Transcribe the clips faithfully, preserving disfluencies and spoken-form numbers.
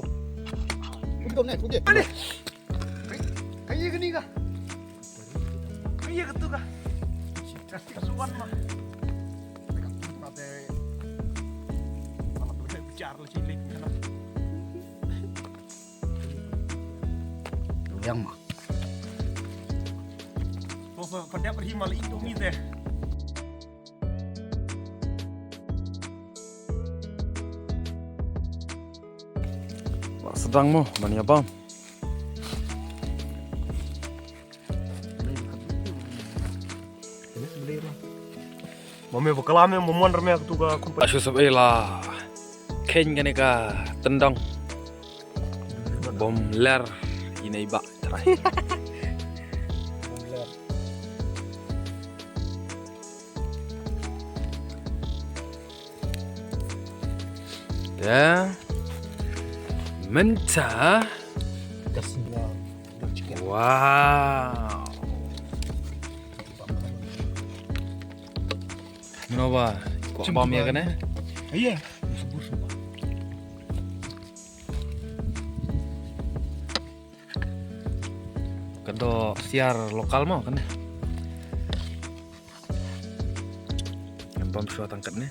Kuki dom ne, kuki. Ani. Kaya kani ka. Kaya katu ka. Kasih kasuan mah. Bicara lah cilik. Yang mah. Kau kau dia pergi malah itu ni teh. Ba sdang mo ban ïa bam. Mame bakla me momon rame tu ka kumpa. Ashu sab ila. Khen kane ka tendang. Bom ler ine ba trai. Ya. Mentah. Kasih ya. Wow. Mano ba? Ko bam ïa kane? Iya. Subur subur. Ka dok siar lokal mo kane. Ngan bam shuwa tang katne.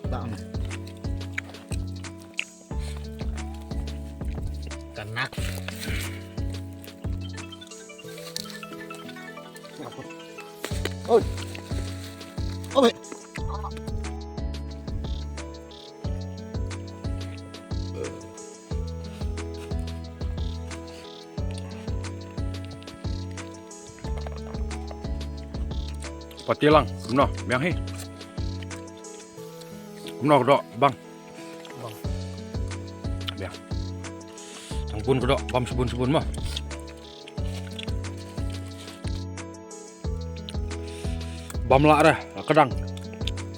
Bang. Kanak. Oi. Oi. Pati lang, kumno, biang hi. Kumno ka dok, bang. Bang. Biang. Tang bun ka dok, bam sabun sabun mo. Bam lah dah, lah kedang.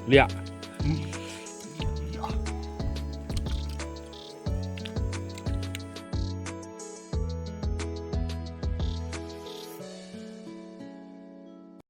Liak.